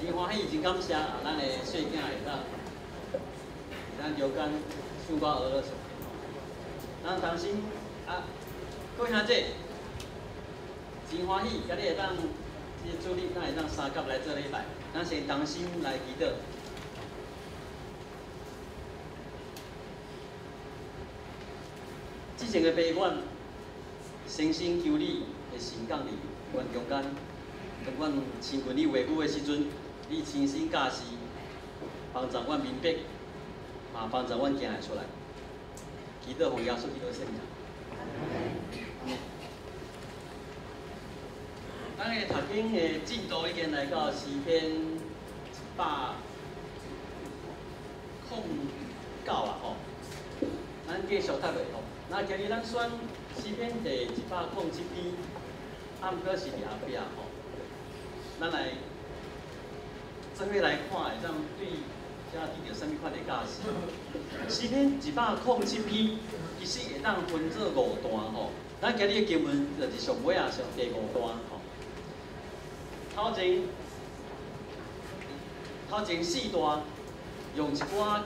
真歡喜，真感謝啊！咱的細囝會當中間唱歌學樂上帝。咱同心啊，各位兄弟，真歡喜，今日會當這個主日，咱會當相佮來做禮拜。咱先同心來祈禱。至聖的父阮，誠心求你的神降臨阮中間。當阮親近你話語的時陣，你親身教示，幫助阮明白，嘛幫助阮行會出來。祈禱奉耶穌基督聖名。咱的讀經的進度已經來到詩篇109啊吼，咱繼續讀落吼。那今日咱選詩篇第107篇，啊，毋過是佇後壁吼。咱來做伙來看，會當對遮得著啥物款的教示？詩篇一百空七篇，其實會當分做五段吼。咱今日的經文就是上尾啊，上第五段吼。頭前四段用一寡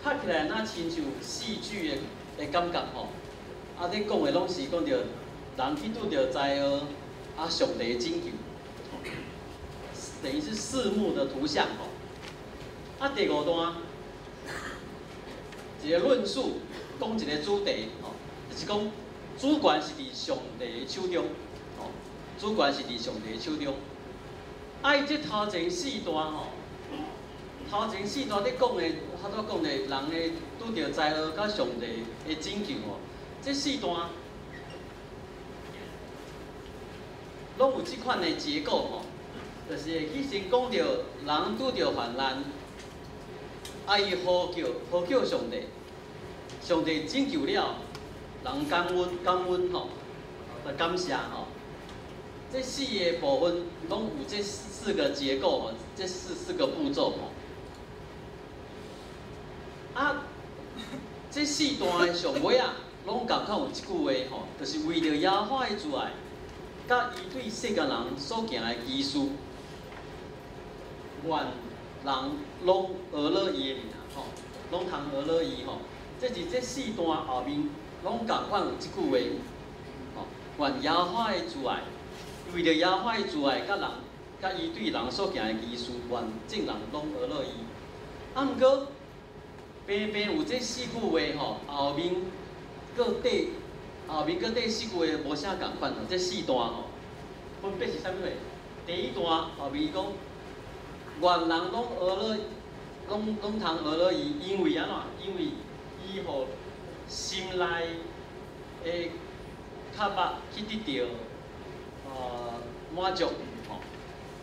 讀起來若親像戲劇的感覺吼。啊，咧講的攏是講著人去拄著災禍，啊，上帝的拯救。等於是四幕的圖像吼。啊，第五段一個論述，講一個主題吼，就是講主權是佇上帝的手中，吼，主權是佇上帝的手中。啊，伊這頭前四段吼，頭前四段咧講的，頭拄講的人的拄著災禍佮上帝的拯救吼，這四段攏有這款的結構吼。就是會去先講著人拄著患難，啊，伊呼叫上帝，上帝拯救了，人感恩感恩吼，感謝吼。這四個部分攏有這四個結構吼，這四個步驟吼。啊，這四段的上尾啊，攏仝款有一句話吼，就是為著耶和華的慈愛，佮伊對世間人所行的奇事。願人攏呵咾伊的名吼，攏通呵咾伊吼。這是這四段後面攏仝款有這句話吼。願耶和華的慈愛，為著耶和華的慈愛，佮人佮伊對人所行的奇事，願眾人攏呵咾伊。啊，毋過平平有這四句話吼，後面閣缀四句話無啥仝款吼。這四段吼，分別是啥物話？第一段後面伊講。願人攏呵咾，攏通呵咾伊，因為按怎？因為伊予心內的渴望去得著滿足吼，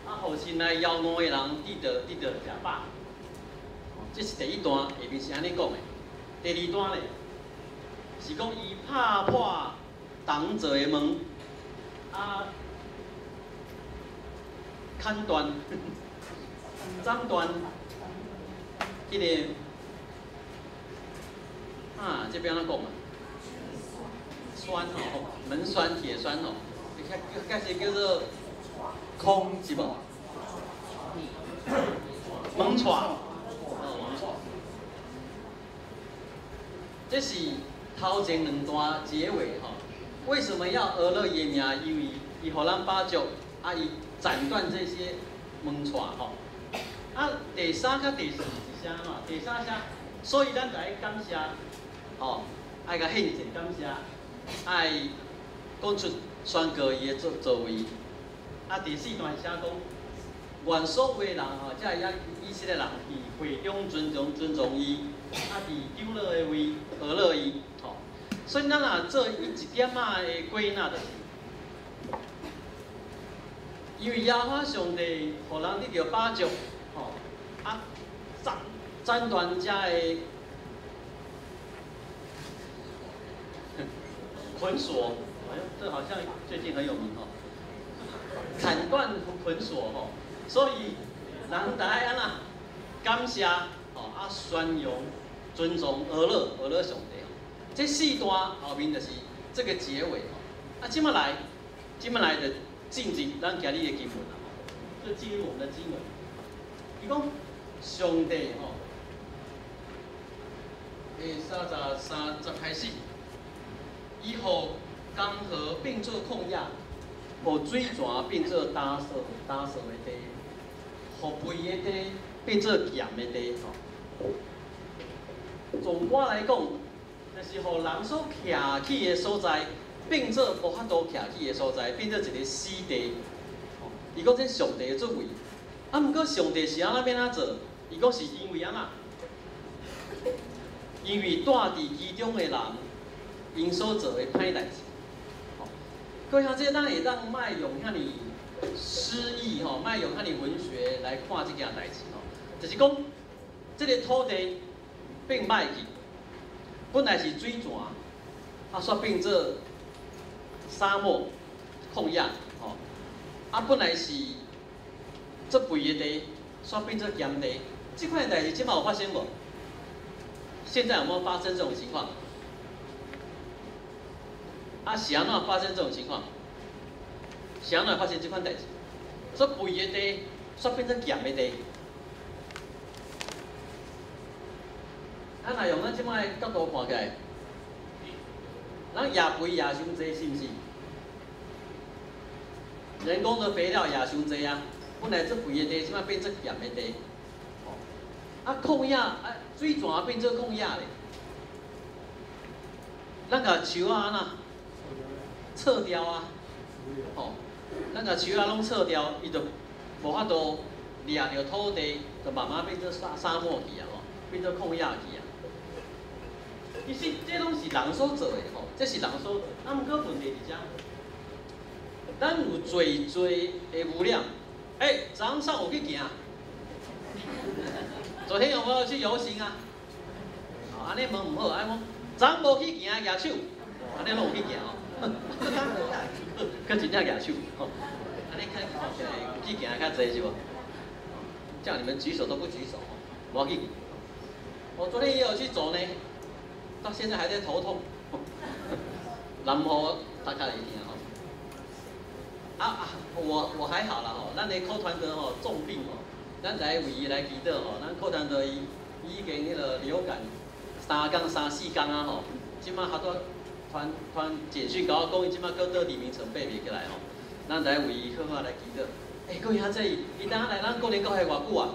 啊，予心內枵餓的人得著食飽。這是第一段，下面是按呢講的。第二段咧，是講伊拍破銅做的門，啊，砍斷。斬斷彼個啊，這欲按怎講啊？栓吼，門栓、鐵栓吼，較是叫做空是無？門掣，哦，門掣。這是頭前兩段結尾吼。為什麼要呵咾伊的名？因為伊予咱飽足，啊，伊斬斷這些門掣吼。啊，第三佮第四是啥嘛？第三啥？所以咱就愛感謝，吼，愛共獻祭感謝，愛講出宣告伊的作為。啊，第四段是寫講，願所有的人吼，遮個以色列人佇會中尊重伊，啊，佇長老的位呵咾伊，吼。所以咱若做一點仔的歸納，就是，因為耶和華上帝予人得著飽足。吼，啊，斬斷遮的捆鎖，哎喲，這好像最近很有名吼，砍斷捆鎖吼，所以人著愛按怎感謝吼，啊宣揚尊重呵咾呵咾上帝吼，這四段後面就是這個結尾吼，啊，這擺來就進入咱今日的經文啦吼，就進入我們的經文。伊講上帝吼，第33節開始，伊予江河變做曠野，予水泉變做乾燥乾燥的地，予肥的地變做鹹的地吼。總括來講，就是予人所徛起的所在，變做無法度徛起的所在，變做一个死地。伊講這上帝的作為，啊，毋過上帝是按怎欲按怎做？伊講是因為按怎？因為住佇其中的人，𪜶所做的歹代誌。各位兄弟，咱會當莫用遐爾詩意吼，莫用遐爾文學來看這件代誌吼，就是講，這个土地變歹去，本來是水泉，啊，煞變做沙漠、曠野，吼，啊，本來是足肥的地，煞變做鹹地，這款代誌這馬有發生無？現在有沒有發生這種情況？啊，是按怎發生這種情況？是按怎發生這款代誌？足肥的地，煞變做鹹的地。咱若用咱這擺的角度看起來，咱也肥也傷濟，是毋是？人工的肥料也傷濟啊！本來足肥的地，這擺變做鹹的地。啊，曠野啊，水泉變做曠野咧。咱共樹仔按怎？撤掉啊！吼，咱共樹仔攏撤掉，伊就無法度掠著土地，就慢慢變做沙漠去啊！吼，變做曠野去啊！其實這攏是人所做的吼，這是人所做。啊，毋過問題佇遮，咱有濟濟的污染。欸，昨上午去行，昨天有沒有去遊行啊？哦，按呢問毋好，愛講昨無去行舉手，按呢攏有去行哦。閣真正舉手，吼，按呢看起來去行較濟是無？叫你們舉手都不舉手，無要緊。我昨天也有去走呢，到現在還在頭痛。南湖大概會疼吼。啊啊，我還好啦吼，咱的寇團德吼重病吼，咱來為伊來祈禱吼。咱寇團德伊已經彼个流感3工3、4工啊吼，這馬還拄傳傳簡訊共我講，伊這馬閣倒黎明城爬袂起來吼。咱來為伊好好來祈禱。欸，各位兄弟，伊當來咱過年教會偌久啊？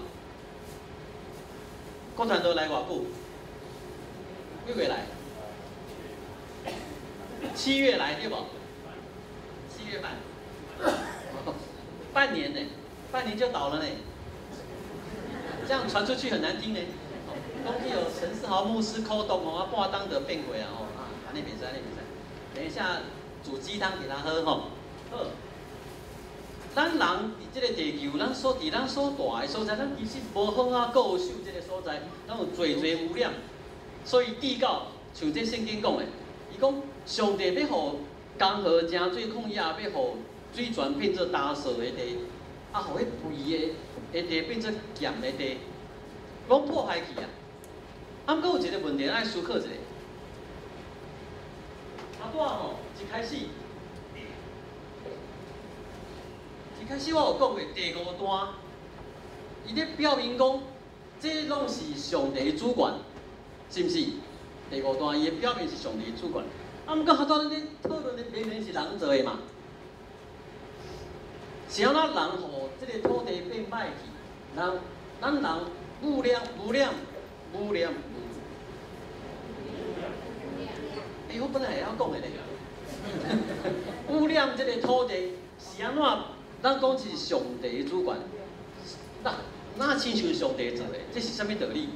郭團德來偌久？幾月來？7月來對無？7月半，半年呢，半年就倒了呢。這樣傳出去很難聽呢。講去予陳世豪牧師苦毒哦，啊半冬就變過啊吼，啊，按呢袂使，按呢袂使。等一下煮雞湯給他喝吼。好，咱人佇這個地球，咱所住的所在，咱其實無好好顧守這個所在，咱有濟濟污染。所以地告像這聖經講的，伊講上帝欲予江河成做曠野，欲予水泉變做乾燥的地，啊，予彼肥的地變做鹹的地，攏破壞去啊！啊，毋過有一個問題，愛思考一下。啊，我吼一開始我有講過第五段，伊咧表明講，這攏是上帝的主權，是毋是？第五段伊的表明是上帝的主權。啊，毋過頭拄咱咧討論的明明是人做的嘛，是按怎人予這個土地變歹去？人，咱人污染、污染、污染、污。欸，我本來會曉講的咧。污染這個土地是按怎？咱講是上帝的主權，那哪親像上帝做的？這是啥物道理？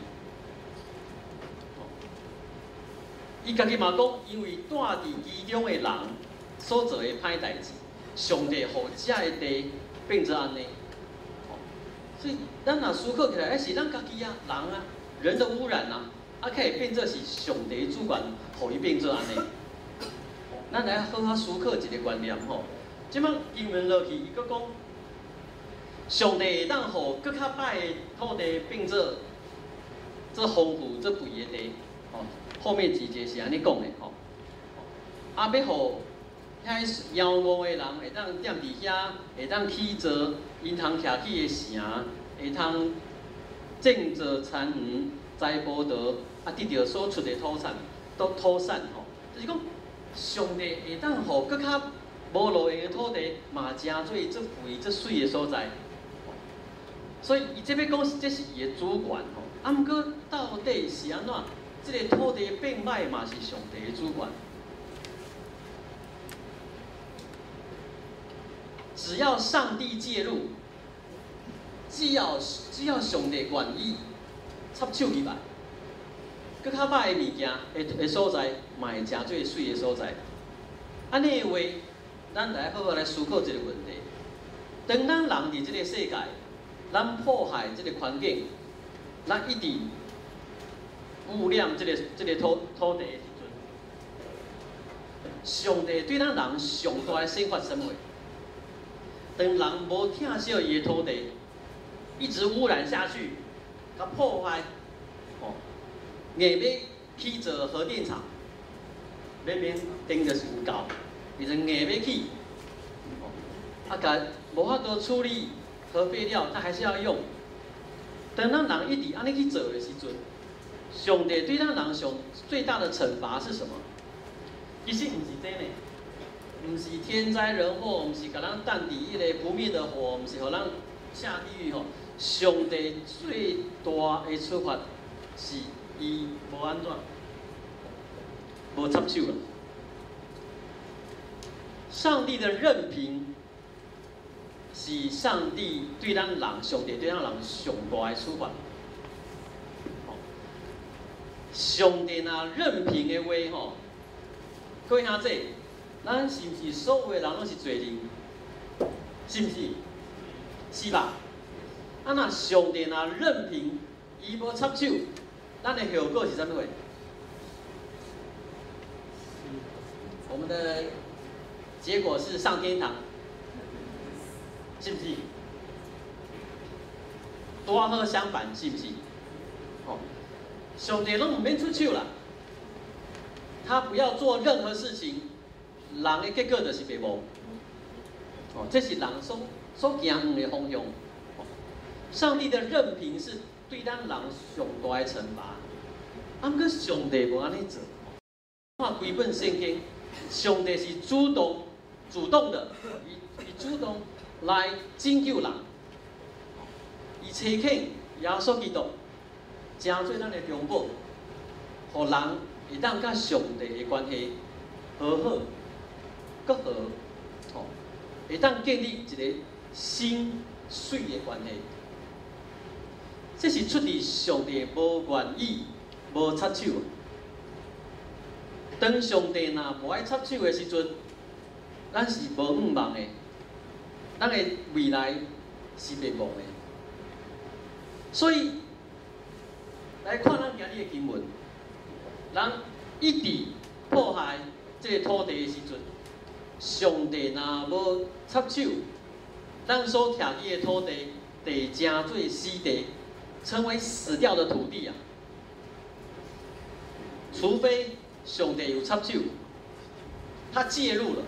伊家己嘛講，因為住佇其中的人所做的歹代誌，上帝予這个地變做按呢。所以咱若思考起來，欸，是咱家己啊，人啊，人的污染啊，啊，可以變做是上帝主權，予伊變做按呢。咱來好好思考一個觀念吼。這擺經文落去，伊閣講，上帝會當予閣較歹的土地變做做豐富、做肥的地，吼。後面幾節是按呢講的吼。啊，欲予遐枵餓的人會當踮佇遐，會當起座，𪜶通徛起的城，會通建造田園、栽葡萄，啊，得著所出的土產，都妥善吼。就是講，上帝會當予閣較無路用的土地，嘛成做足肥、足媠的所在。所以，伊這欲講，這是伊的主權吼。啊，毋過到底是按怎？這个土地變歹嘛是上帝的主權。只要上帝介入，只要上帝願意插手入來，閣較歹的物件的所在，嘛會成做媠的所在。按呢的話，咱來好好來思考一個問題：當咱人佇這个世界，咱破壞這个環境，咱一直污染這个土地的時陣，上帝對咱人上大的懲罰是啥物？當人無疼惜伊的土地，一直污染下去，共破壞，吼，硬欲起造核電廠，明明電就是有夠，伊就硬欲起，啊，共無法度處理核廢料，他還是要用。當咱人一直按呢去做的時陣，上帝對咱人上最大的懲罰是什麼？其實毋是這呢，毋是天災人禍，毋是共咱擲佇彼个不滅的火，毋是予咱下地獄吼。上帝最大的處罰是伊無按怎，無插手啦。上帝的任憑是上帝對咱人，上帝對咱人上大的處罰。上帝若任憑的話吼，各位兄弟，咱是毋是所有的人攏是罪人？是毋是？是吧？啊，若上帝若任憑伊無插手，咱的後果是啥物貨？我們的結果是上天堂，是不是？拄好相反，是不是？哦，上帝攏毋免出手啦，他不要做任何事情，人的結果就是滅亡。哦，這是人所行向的方向。上帝的任憑是對咱人上大的懲罰。啊，毋過上帝無按呢做。看規本聖經，上帝是主動的，伊主動來拯救人。伊差遣耶穌基督，成做咱的中保，予人會當佮上帝的關係和好、閣和，吼，會當建立一個新媠的關係。這是出自上帝無願意、無插手。當上帝若無愛插手的時陣，咱是無向望的，咱的未來是滅亡的。所以來看咱今日的經文，人一直破壞這个土地的時陣，上帝若無插手，咱所徛佇的土地，就成做死地，成為死掉的土地啊！除非上帝有插手，他介入了，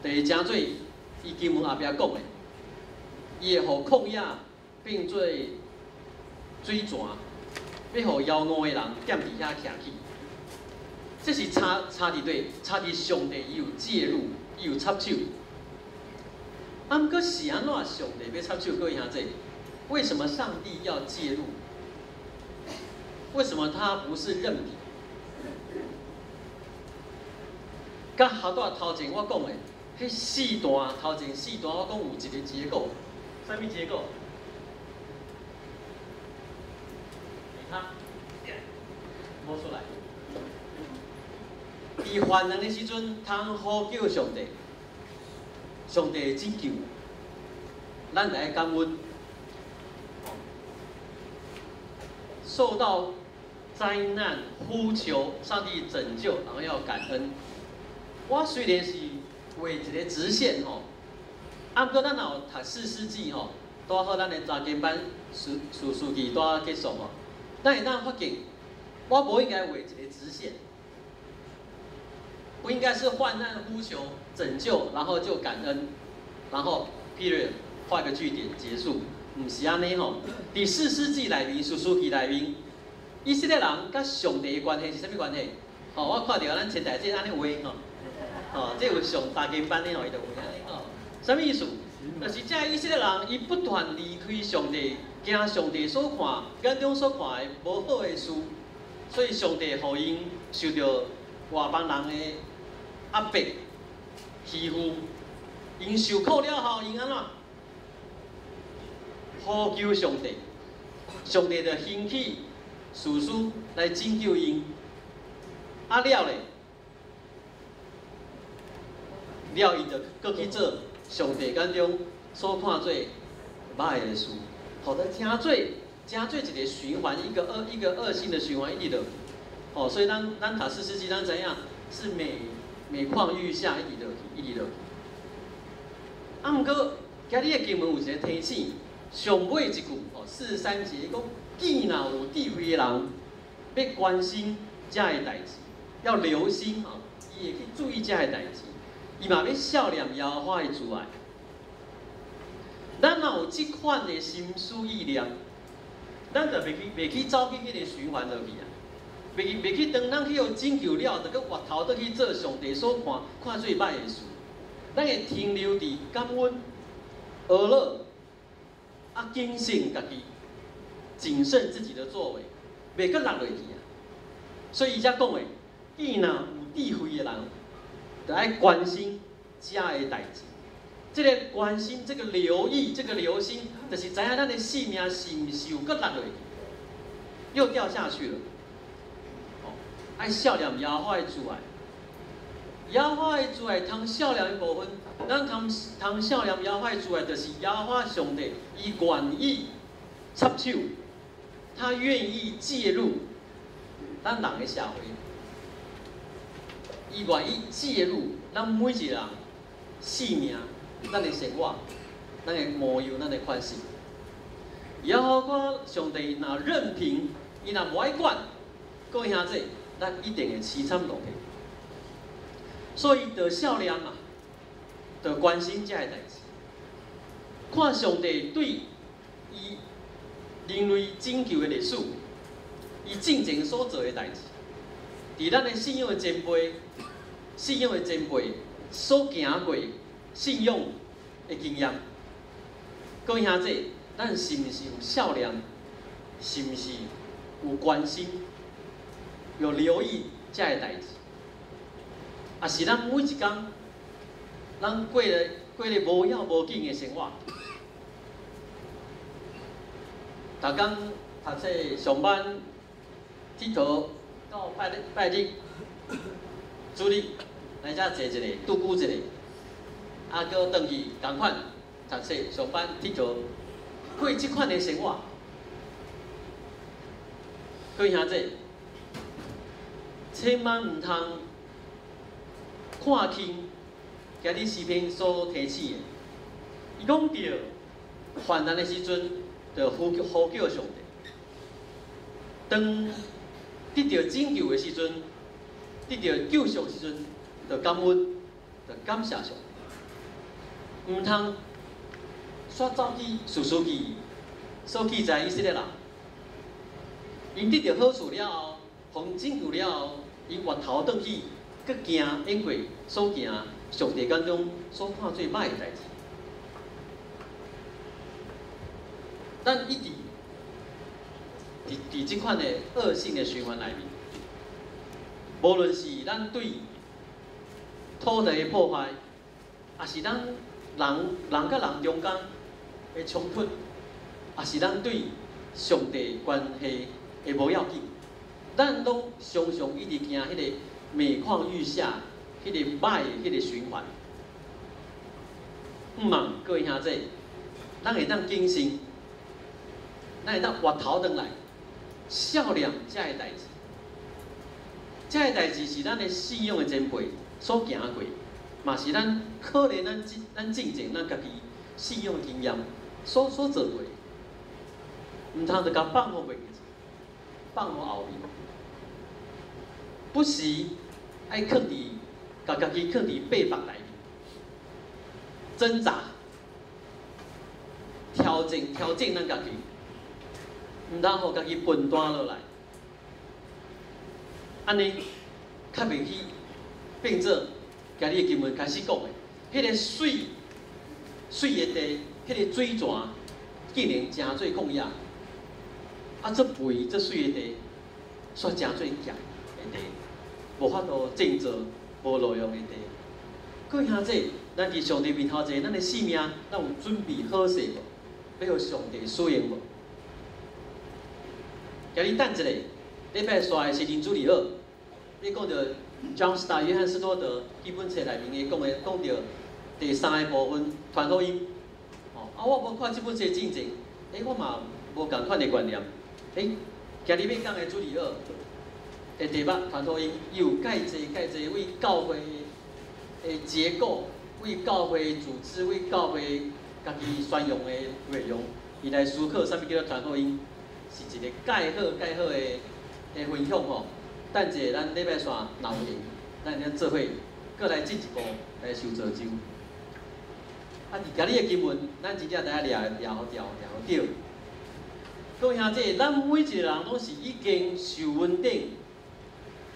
就會成做伊經文後壁講的，伊會予曠野變做水泉，欲予枵餓的人踮佇遐徛起。這是差佇佗，差佇上帝伊有介入，伊有插手。啊，毋過是按怎上帝欲插手？各位兄弟，為什麼上帝要介入？為什麼他不是任憑？佮頭拄仔頭前我講的，彼四段頭前四段我講有一個結構，啥物結構？你看，摸出來。佇患難的時陣，通呼叫上帝，上帝會拯救，咱來感恩。受到災難呼求上帝拯救，然後要感恩。我雖然是畫一個直線吼，啊，毋過咱若有讀士師記吼，拄好咱的查經班士師記拄仔結束吼，咱會當發現，我無應該畫一個直線，不應該是患難呼求拯救，然後就感恩，然後 period 畫個句點結束。毋是按呢吼。佇士師記內面，士師記內面，以色列人佮上帝的關係是啥物關係？吼，我看著咱前台這按呢畫吼，吼，這有上查經班的吼，伊就畫按呢吼。啥物意思？就是這以色列人，伊不斷離開上帝，行上帝所看眼中所看的無好的事，所以上帝予𪜶受著外邦人的壓迫、欺負。𪜶受苦了後，𪜶按怎？呼求上帝，上帝就興起士師來拯救𪜶。啊了咧，了伊就閣去做上帝眼中所看做歹的事，予得成做成做一個循環，一個惡性的循環一直落去。吼，所以咱讀士師記，咱知影是每況愈下，一直落去，一直落去。啊，毋過今日的經文有一個提醒，上尾一句吼，43節講，見若有智慧的人，欲關心遮个代誌，要留心吼，伊會去注意遮个代誌，伊嘛欲數念耶和華的慈愛。咱若有這款的心思意念，咱就袂去走去彼个循環落去啊！袂去當咱去予拯救了，就閣回頭轉去做上帝所看做歹的事。咱會停留佇感恩、呵咾，啊，謹慎家己，謹慎自己的作為，袂閣落落去啊！所以伊才講的，見若有智慧的人，就愛關心遮个代誌。這个關心、這個留意、這個留心，就是知影咱的性命是毋是有閣落落去，又掉下去了。哦，愛數念耶和華的慈愛，耶和華的慈愛通數念的部分，咱通數念耶和華的慈愛，就是耶和華上帝伊願意插手，他願意介入咱人的社會，伊願意介入咱每一個人性命、咱的生活、咱的模樣、咱的款式。耶和華上帝若任憑伊若無愛管，各位兄弟，咱一定會淒慘落去。所以，著數念啊，著關心這个代誌，看上帝對伊人類拯救的歷史，伊進前所做的代誌，佇咱的信仰的前輩、信仰的前輩所行過信仰的經驗，各位兄弟，咱是毋是有數念？是毋是有關心、有留意這个代誌？抑是咱每一工，咱過咧無要無緊的生活，逐工讀冊、上班、𨑨迌到拜日拜日，主日來遮坐一下，拄久一下，啊，閣轉去仝款讀冊、上班、𨑨迌，過這款的生活。各位兄弟，千萬毋通看輕今日詩篇所提醒的。伊講著患難的時陣，就呼叫上帝；當得著拯救的時陣，得著救贖的時陣，就感恩，就感謝上帝。毋通煞走去士師記所記載以色列人，𪜶得著好處了後，予拯救了後，𪜶回頭轉去，閣行以過所行上帝眼中所看做歹的代誌。咱一直佇這款的惡性的循環內面，無論是咱對土地的破壞，抑是咱人人佮人中間的衝突，抑是咱對上帝關係的無要緊，咱攏常常一直行彼个每況愈下、彼個歹的彼个循環。毋茫各位兄弟，咱會當謹慎，咱會當回頭轉來，數念這个代誌。這个代誌是咱的信仰的前輩所行過，嘛是咱可能咱進前咱家己信仰的經驗所做過。毋通就共放予袂記，放予後面。不時愛囥佇，共家己囥佇八百內面掙扎。調整調整咱家己，毋通予家己笨單落來，按呢較袂去變做今日經文開始講的，彼個水水的地，彼個水泉竟然成做曠野，啊，這肥這水的地，煞成做鹹的地，無法度種作，無路用的地。各位兄弟，咱佇上帝面頭前，咱的性命，咱有準備好勢無？欲予上帝使用無？今日等一下，禮拜紲的是林主日學，你講著 John Stott 約翰斯多德這本冊內面伊講的講著第三个部分傳福音。哦，啊，我無看這本冊進前，我嘛無仝款的觀念。今日欲講的主日學的題目傳福音，伊有蓋濟蓋濟為教會的結構、為教會組織、為教會家己宣揚的內容，伊來思考啥物叫做傳福音，是一個蓋好蓋好的分享吼。等一下咱禮拜三若有閒，咱會做伙閣來進一步來受造就。啊，佇今日的經文，咱真正知影掠掠予著，掠予著。各位兄弟，咱每一個人攏是已經受恩典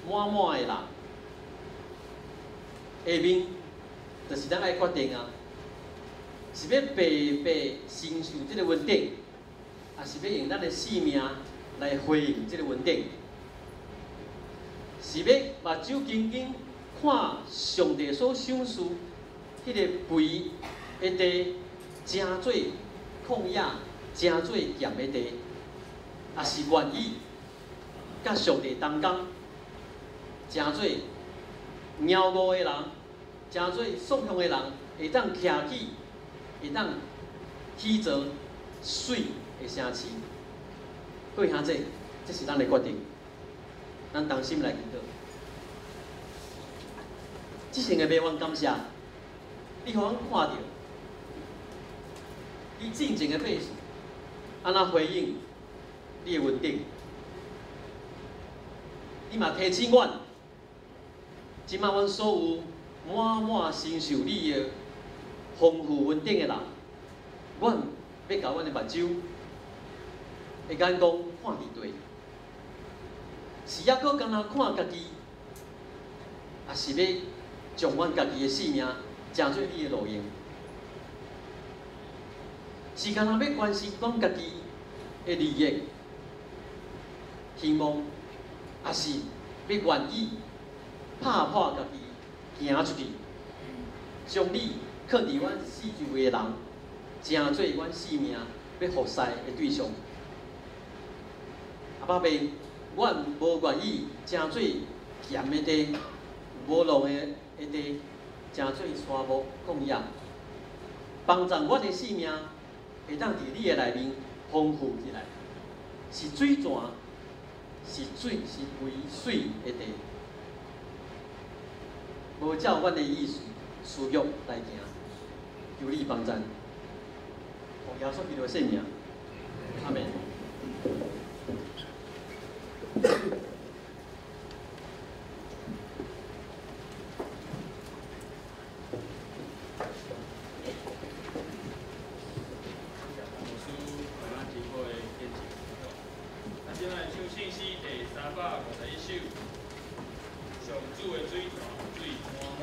滿滿的人。下面就是咱愛決定啊，是欲白白承受這個恩典，抑是欲用咱的性命來回應這個恩典？是欲目睭緊緊看上帝所賞賜彼個肥的地，成做曠野，成做鹹的地，抑是願意佮上帝同工，成做貓五的人，成做塑像的人，會當徛起，會當起造水的城市。各位兄弟，這是咱的決定，咱同心來祈禱。至聖的父，阮感謝，你予阮看著，你進前的百姓按怎回應你的恩典，你嘛提醒阮，這擺阮所有滿滿承受你的豐富恩典的人，阮欲共阮的目睭的眼光看佇佗，是猶閣敢若看家己，抑是欲將阮家己的性命成做你的路用？是敢若欲關心阮家己的利益、希望，抑是欲願意拍破家己行出去，將你囥佇阮四周圍的人，成做阮性命欲服侍的對象。阿爸父，阮無願意成做鹹的地、無路的地，成做沙漠曠野，幫助阮的性命會當佇你的內面豐富起來，是水泉，是水是肥水的地，無照阮的意思私欲來行，求你幫贊，奉耶穌基督的聖名，阿們。牧師為咱真好的見證分享。咱這擺唱聖詩第351首，上主的水泉水滿滿。